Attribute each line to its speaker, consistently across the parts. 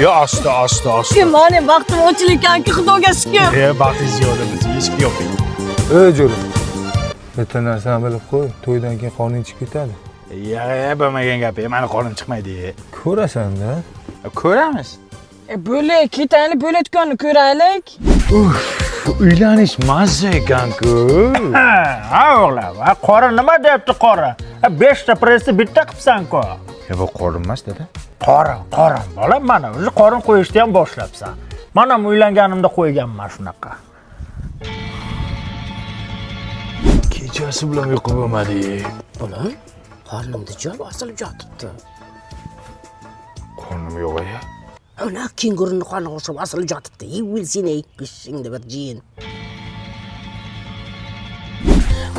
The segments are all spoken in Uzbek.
Speaker 1: Yo, asta, asta, asta.
Speaker 2: Mani baxtim ochilar ekanki, Xudoga shukur.
Speaker 1: Baxtingiz yo'q, biz eshikni yoping.
Speaker 3: Ey jo'ra. Bitta narsani bilib qo'y, to'ydan keyin qoning chiqib ketadi.
Speaker 1: Ya, bo'lmagan gap, mani qonim chiqmaydi.
Speaker 3: Ko'rasan-da.
Speaker 1: Ko'ramiz.
Speaker 2: Bo'lak, ketaylik, bo'lak do'konni ko'raylik.
Speaker 1: Uylanish mazza ekan-ku.
Speaker 4: Ha o'g'lim, ha qorin nima deyapti qorin? Ha 5 ta pressni bitta qilibsan-ku.
Speaker 1: Ya bu qorin emas, dada.
Speaker 4: Qorin, qorin, bolam, mana o'zi qorin qo'yishni ham boshlabsan. Men ham uylanganimda qo'yganman shunaqa.
Speaker 1: Kechasi bilan uyqu bo'lmadi.
Speaker 5: Bolam, qornimda joy osilib yotibdi.
Speaker 1: Qornim yo'q aya.
Speaker 5: Ana kenguruni qorniga o'xshab osilib yotibdi. O'lsin ey, qishingda bir jiyin.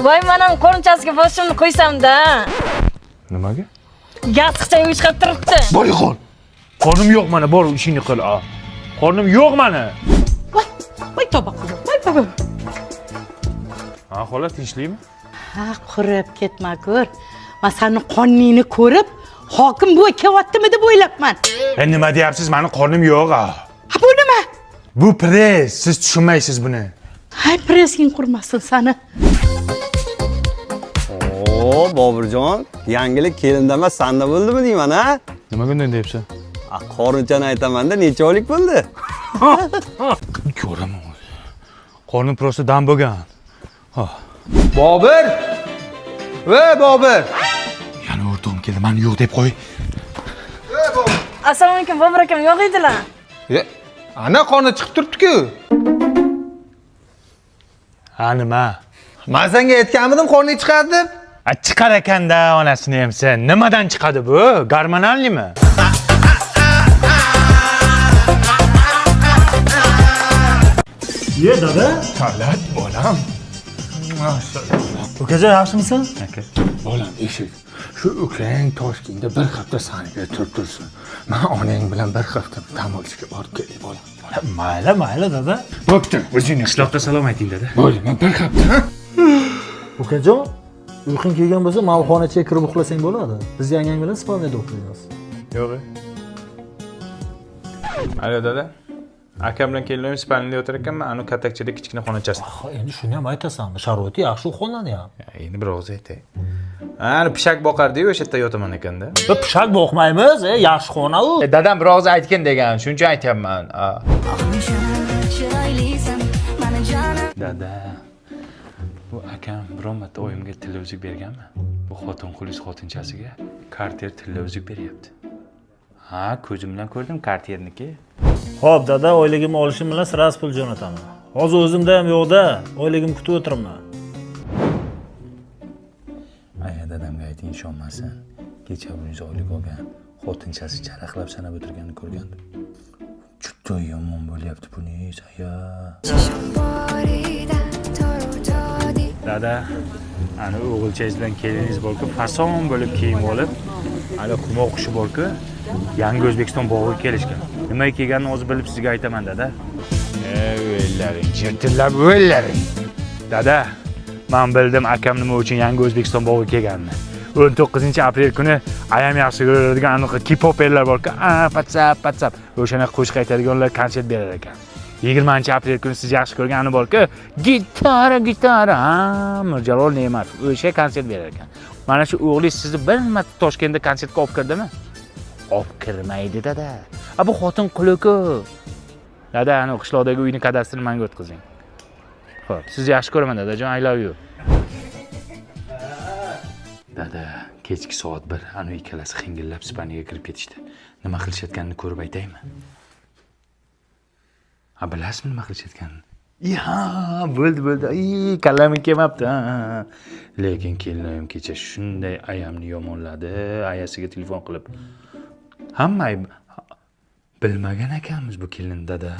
Speaker 2: Voy, men ham qo'rinchasiga boshimni qo'ysam-da.
Speaker 1: Nimaga?
Speaker 2: Yostiqcha chiqib turibdi.
Speaker 1: Bor yo'qol. Qornim yo'q mana, bor ishingni qil. A. Qornim yo'q mana.
Speaker 6: Voy, voy tavba qildim. Voy tavba.
Speaker 1: Ha, xola tinchlikmi?
Speaker 6: Ha, qurib ketma ko'r. Men seni qorningni ko'rib, hokim bu kelyaptimi deb o'ylabman.
Speaker 1: Nima deyapsiz? Mani qornim yo'q. A.
Speaker 6: Ha, bu nima?
Speaker 1: Bu press, siz tushunmaysiz buni.
Speaker 6: Hay, pressing qurmasin seni.
Speaker 7: Oo, Boburjon, yangilik kelinda emas, sanda bo'ldimi deyman, ha?
Speaker 1: Nimaga unday deyapsan?
Speaker 7: A, qorinchani aytaman-da, necha oylik bo'ldi?
Speaker 1: Ko'raman o'zi. Qornim prosta dam bo'lgan.
Speaker 3: Bobur! Ey Bobur!
Speaker 1: Yana o'rtog'im keldi, mani yo'q deb qo'y.
Speaker 2: Assalomu alaykum, Bobur akam yo'q edilar.
Speaker 3: Ana qorni chiqib turibdi-ku.
Speaker 1: Ha, nima?
Speaker 3: Men senga aytganmidim qorning chiqadi deb.
Speaker 1: A, chiqar ekanda onasini ham sen. Nimadan chiqadi bu? Gormonalnimi?
Speaker 4: Ye dada.
Speaker 1: Talat bolam.
Speaker 4: Ukajon yaxshimisan?
Speaker 1: Aka, bolam eshik. Shu ukang Toshkentda bir hafta saniga turib tursin. Men onang bilan bir hafta dam olishga borib kelay bolam.
Speaker 4: Mayli, mayli dada.
Speaker 1: Bo'pti, o'zingni qishloqda salom ayting dada. Bo'ldi, men bir hafta. Ha?
Speaker 4: Ukajon, uyqung kelgan bo'lsa, malxonachaga kirib uxlasang bo'ladi. Biz yangang bilan spalniyada uxlaymiz.
Speaker 8: Yo'q. Alo dada. Akam bilan kelinim spalniyada yotar ekanman, anu katakchada kichkina xonachasi.
Speaker 4: Ha, endi shuni ham aytasanmi? Sharoiti yaxshi u xonani ham.
Speaker 8: Endi bir og'iz aytay. Ana pishak boqardi-yu, o'sha yerda yotaman ekanda.
Speaker 4: Biz pishak boqmaymiz, yaxshi xona u.
Speaker 8: Dadam bir og'iz aytgin degan, shuning uchun aytyapman. Dada, bu akam biron marta oyimga tilla uzuk berganmi? Bu xotin qulis xotinchasiga Cartier tilla uzuk beryapti. Ha, ko'zim bilan ko'rdim Cartier'niki.
Speaker 4: Xo'p, dada, oyligimni olishim bilan sraz pul jo'nataman. Hozir o'zimda ham yo'q-da, oyligimni kutib o'tiribman.
Speaker 1: Aya dadamga ayting ishonmasin. Kecha 100 oylik olgan xotinchasi charaqlab sanab o'tirganini ko'rgandim. Juda yomon bo'lyapti buningiz, aya.
Speaker 8: Dada, ana o'g'ilchangiz bilan keliningiz bor-ku, fason bo'lib kiyim olib, ana humo qushi bor-ku, Yangi O'zbekiston bog'iga kelishgan. Nimaga kelganini o'zi bilib sizga aytaman, dada. O'llaring, chirtillab o'llaring. Dada, men bildim akam nima uchun Yangi O'zbekiston bog'iga kelganini. 19-aprel kuni ayam yaxshi ko'radigan anaqa K-poperlar bor-ku, a patsap patsap, o'shanaqa qo'shiq aytadiganlar konsert berar ekan. 20-aprel kuni siz yaxshi ko'rgan ani bor-ku, gitara, gitara, ha, Mirjalol Ne'matov o'sha konsert berar ekan. Mana shu o'g'lingiz sizni bir marta Toshkentda konsertga olib kirdimi? Olib kirmaydi, dada. A bu xotin quli-ku. Dada, ana qishloqdagi uyni kadastrini menga o'tkazing. Xo'p, sizni yaxshi ko'raman, dadajon, I love you. Dada, kechki soat 1, ana ikkalasi xingillab spaniga kirib ketishdi. Nima qilishayotganini ko'rib aytaymi? Ha, bilasizmi nima qilishayotganini? Ha, bo'ldi, bo'ldi. Ay, kallamga kelmabdi. Ha, ha. Lekin kelinim kecha shunday ayamni yomonladi, ayasiga telefon qilib. Hamma ayb bilmagan ekanmiz bu kelin, dada.